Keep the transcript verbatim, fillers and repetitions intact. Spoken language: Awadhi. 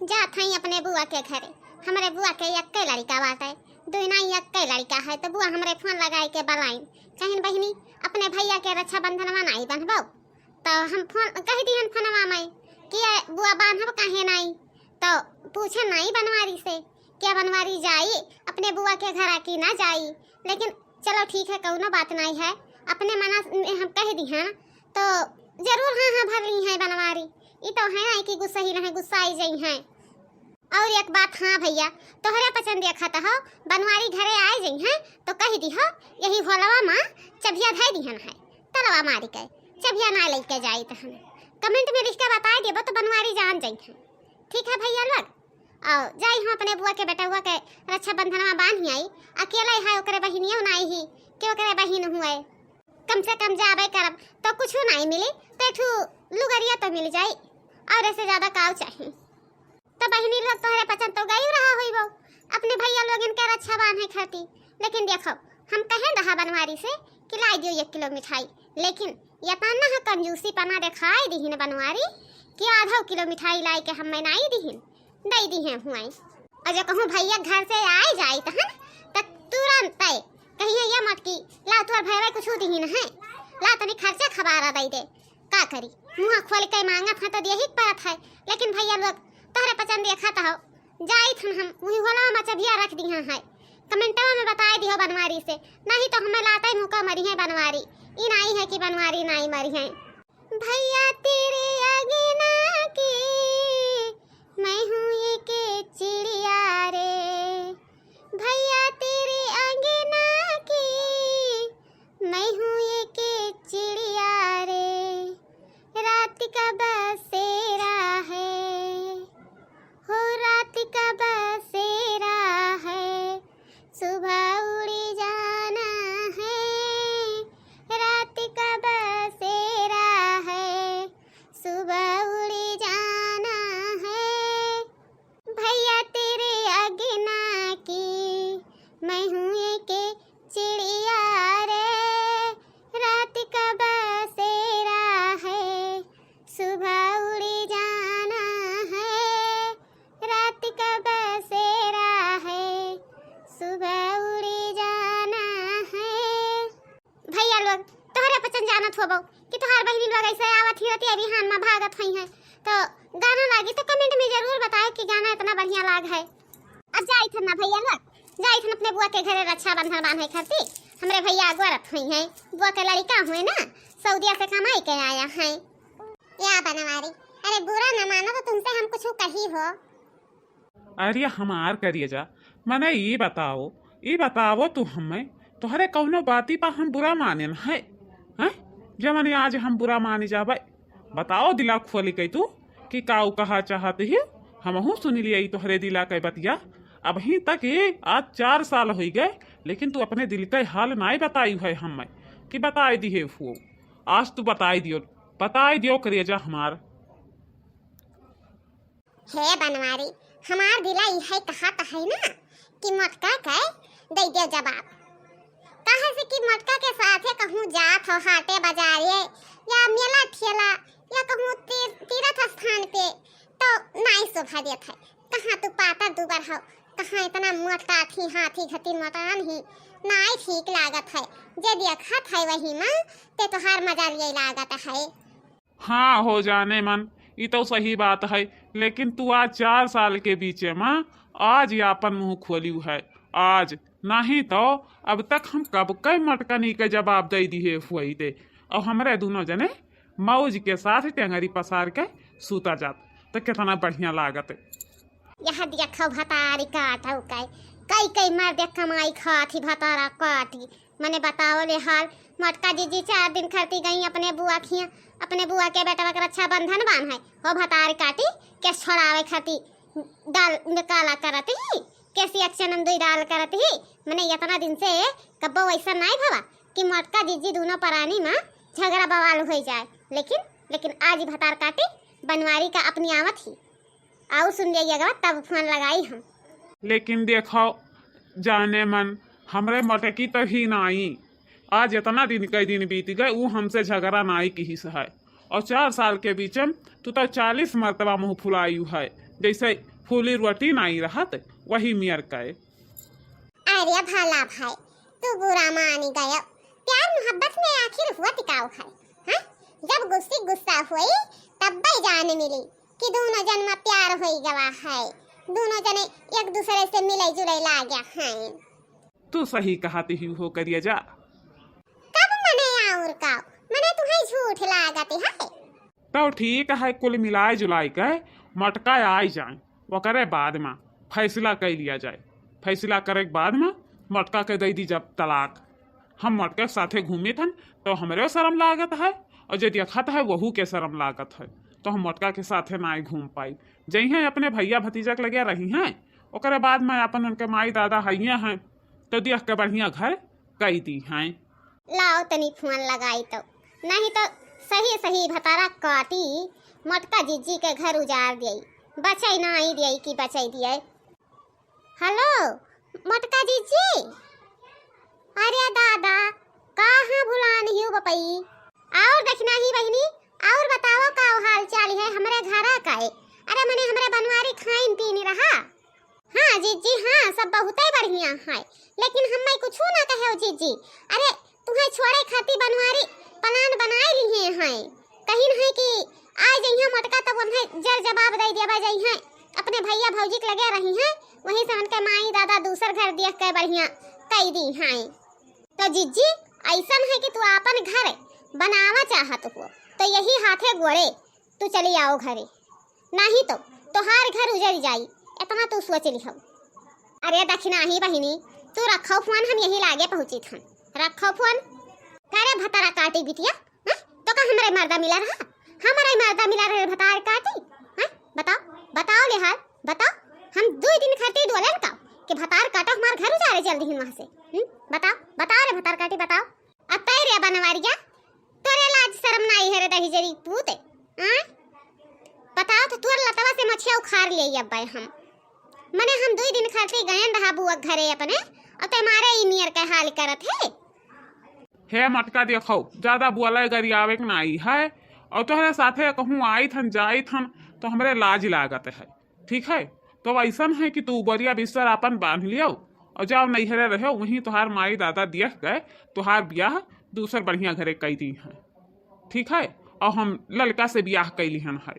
जात हई अपने बुआ के घरे। हमरे बुआ के एक्के लड़िका बाटे, दुई नाई एक्के लड़िका है, तो बुआ हमरे फोन लगाई के बलाइन, कहिन, "बहिनी, अपने भैया के रक्षाबंधनवा नाई बंधबो?" तो हम फोन कह दिहन फोनवा में कि, "ए बुआ, बांधब काहे नाई?" तो पूछे नाई बनवारी से, "क्या बनवारी जाई अपने बुआ के घरा की ना जाई?" लेकिन चलो ठीक है, कौनो बात नाई है, अपने मना में हम कह दिहन तो जरूर हाँ हाँ भर ली है बनवारी। ई तो है नाई कि गुस्सा ही रहे, गुस्सा आई जाई है। और एक बात, हाँ भैया, तोहरे पचन देखत हो, बनवारी घरे आए जइहैं, तो कहि दिहो, यही होलवा मा चबिया धइ दिहन है, तलवा मारी के चबिया ना लइके जाइत हन। Comment में लिख के बताइ देबो, तो बनवारी जान जइहैं। ठीक है भैया लोग, और जाई हम अपने बुआ के बेटउआ के रक्षाबंधनवा बान्हि आई। अकेले है, ओकरे बहिनियो नाई ही कि ओकरे बहिन हुए, कम से कम जाबे करब तो कुछू नाई मिली, तो एक ठू लुगरिया तो मिल जाई, और ऐसे ज्यादा काउ चाही। तो बहिनी लोग, तोहरे पचन तो गई रहा होइबो अपने भैया लोगन के रक्षा बांधे खातिर। लेकिन देखो, हम कहे रहा बनवारी से कि लाई दियो एक किलो मिठाई, लेकिन यतना ह कंजूसी पना देखाई दिहिन बनवारी कि आधा किलो मिठाई लाई के हमें नाई दिहिन, दई दिहे हुआई। और जो कहूँ भैया घर से आए जाई तहन, त तुरंत कहिए, "ये मटकी, ला तोहर भैया कुछ दिहिन है, ला तनी खर्चा खबारा दई दे।" का करी, मुँह खोल के मांगत है तो दियही के परत है। लेकिन भैया लोग, तोहरे पचन देखत हो, जाइत हन हम, वही होला में चबिया रख दिहा है। Commentवा में बताए दिहो बनवारी से, नहीं तो हमें लाते मुँह का मरी है बनवारी। ई नाई है कि बनवारी नाई मरी है। भैया तेरे अंगना की मैं हूँ एक चिड़िया रे, भैया तेरे अंगना की मैं हूँ एक चिड़िया रे, रात का बसेरा है, हो रात का बसेरा है, सुबह उड़ी जाना है, रात का बसेरा है, सुबह उड़ी जाना है। भैया तेरे अंगना की मैं हूँ एक चिड़िया रे, रात का बसेरा है, सुबह उड़ी जाना है, रात का बसेरा है, सुबह उड़ी जाना है। भैया लोग, तोहरे पचन जानत होबो कि तोहार बहिनी लोग ऐसे आवत ही रहती है, बिहान में भागत हुई है, तो गाना लागी तो comment में जरूर बताए कि गाना इतना बढ़िया लाग है। अब जाइत हन ना भैया लोग, जाइत हन अपने बुआ के घरे रक्षाबंधन बांधे खातिर। हमरे भैया अगोरत हुई हैं, बुआ के लड़िका हुए ना, सऊदिया से कमाई के आया है। या बनवारी, अरे बुरा न मानो तो तुमसे हम कुछ कही हो। अरे हमार करिए जा, मने ई बताओ, ई बताओ तू हमें, तोहरे कौनो बाती पा हम बुरा मानेन है, हैं? जवन आज हम बुरा मानी जाबे, बताओ दिला खोली के तू कि काऊ कहा चाहत ही, हमहू सुन लिया ई तोहरे दिला के बतिया। अबही तक ये आज चार साल होई गए, लेकिन तू अपने दिल के हाल नाई बताई है हमें कि बताई दिहे हुओ। आज तू बताई दियो, बताई दियो करेजा हमार। हे बनवारी, हमार दिला इहे कहत है ना कि मोटका के दे दे जवाब। काहे से कि मोटका के साथे कहूँ जात हो हाटे बाजारे या मेला ठेला या कहूँ ती-, तीर्थ स्थान पे, तो नाई शोभा देत है। कहाँ तू पातर दुबर हो, कहाँ इतना मोटका थी हाथी घटी मोटान ही, नाई ठीक लागत है। जे देखत है वही में ते तोहार मजा लिए लागत है। हाँ हो जाने मन, ई तो सही बात है, लेकिन तू आज चार साल के बीचे में आज ये आपन मुँह खोलियू है, आज, नहीं तो अब तक हम कब के मटकनी के जवाब दे दिहे हुई दे। और हमरे दोनों जने मौज के साथ टेंगरी पसार के सूता जात, तो कितना बढ़िया लागत। यह देखो भतारी काटो के, कई कई मर्दे कमाई खात ही भतारा काटी। मने बताओ ले हाल, मोटका जीजी चार दिन खरती गई अपने बुआ खिया, अपने बुआ के बेटवा के रक्षाबंधन बांध है, हो भतारी काटी, केस छोड़ावे खरती डाल में काला करत ही, केसिया के चनम दुई डाल करत ही। मने इतना दिन से कब्बो वैसा नाई भवा कि मोटका जीजी दोनों परानी में झगड़ा बवाल हो जाए, लेकिन, लेकिन आज ही भतार काटी बनवारी का अपनी आवत ही। आऊ सुन जाइएगा, तब फोन लगाई हम। लेकिन देखो, जाने मन, हमरे मोटकी तो ही नाई। आज इतना दिन, कई दिन बीत गए, ऊ हमसे झगड़ा नाई किहिस है। और चार साल के बीच में तू तो चालीस मर्तबा मुँह फुलायू है। जैसे फूली रोटी नाई रहत, वही मियर कहे। अरे भला भाई, तू बुरा मानी गयो। प्यार मोहब्बत में आखिर हुआ टिकाऊ है, हाँ? जब गुस्सी गुस्सा हुई, तब जान मिली कि दोनों जन में प्यार होई गवा है, दोनों जने एक दूसरे से मिले जुले लाग्या हैं। तू सही कहत ही हो करिया जा। कब मने और का, मने तुम्हें झूठ लागत है। तो ठीक है, कुल मिलाए जुलाए के मटका आए जाए, ओकरे बाद में फैसला कर लिया जाए। फैसला करे के बाद में मटका के दे दी जब तलाक। हम मटका के साथे घूमित हन तो हमरे शर्म लागत है, और जे देखत है वहू के शर्म लागत है, तो हम मटका के साथे नाई घूम पाई। जइहें अपने भैया भतीजा के लगे रही हैं, ओकरे बाद में अपन उनके माई दादा हइये हैं, तो देख के बढ़िया घर कई दी हैं। लाओ तनी फोन लगाई तो, नहीं तो सही सही भतारा काटी, मोटका जिज्जी के घर उजाड़ दियई, बचई नाई दियई कि बचई दियई। हेलो मोटका जिज्जी, अरे दादा, कहाँ भुलान हियो बपई? और दखिनाही बहिनी, और बताओ का हाल चाल है हमरे घरा का है? अरे मने हमरे बनवारी खाइन पीनी रहा। हाँ जिज्जी, हाँ, सब बहुते बढ़िया है, लेकिन हम्मे कुछू ना कहे जिज्जी। अरे, तुहे छोड़े खातिर बनवारी plan बनाए लिए हैं, कहिन है कि आ जइहें मोटका, तब उन्हें जर जवाब दे दिया जइहें, अपने भैया भौजी के लगे रही हैं, वहीं से उनके माई दादा दूसर घर देख के बढ़िया कई दी हैं। तो जिज्जी, ऐसन है कि तू आपन घर बनावा चाहत हो, तो यही हाथे गोड़े तू चली आओ घरे, नहीं तो तोहार घर उजर जाई, इतना तू सोच लिहो। अरे दखिनाही बहिनी, तू रखो फोन, हम यही लागे पहुँचित हन। रखो फोन। करे भतारा काटी बिटिया, हैं? तो का हमरे मर्दा मिला रहा? हमरे मर्दा मिला रहे भतार काटी? हैं? बताओ, बताओ ले हाल, बताओ। हम दुई दिन खातिर डोलन का कि भतार काटा हमार घर उजारे जल्दी हिन वहाँ से। हम्म? बताओ, बताओ रे भतार काटी, बताओ। अब तै रे बनवारिया, तोरे लाज शरम नाई है रे दहिजरी पूत, हाँ? बताओ तो तोर लतवा से मछिया उखाड़ ले अब्बे हम। मने हम दुई दिन खातिर गयन रहा बुआ घरे अपने, और ते मारे ई मियर के हाल करत है। हे मटका देखो, ज्यादा बोले गरियावे के नाई है, और तोहरे साथे कहूँ आइत हन जाइत हन तो हमरे लाज लागत है। ठीक है, तो ऐसन है कि तू बोरिया बिस्तर आपन बांध लियो और जाओ नैहरे रहो, वहीं तोहार माई दादा देख गए, तोहार ब्याह दूसर बढ़िया घरे कई दी हैं। ठीक है, और हम ललका से ब्याह कैली हन है।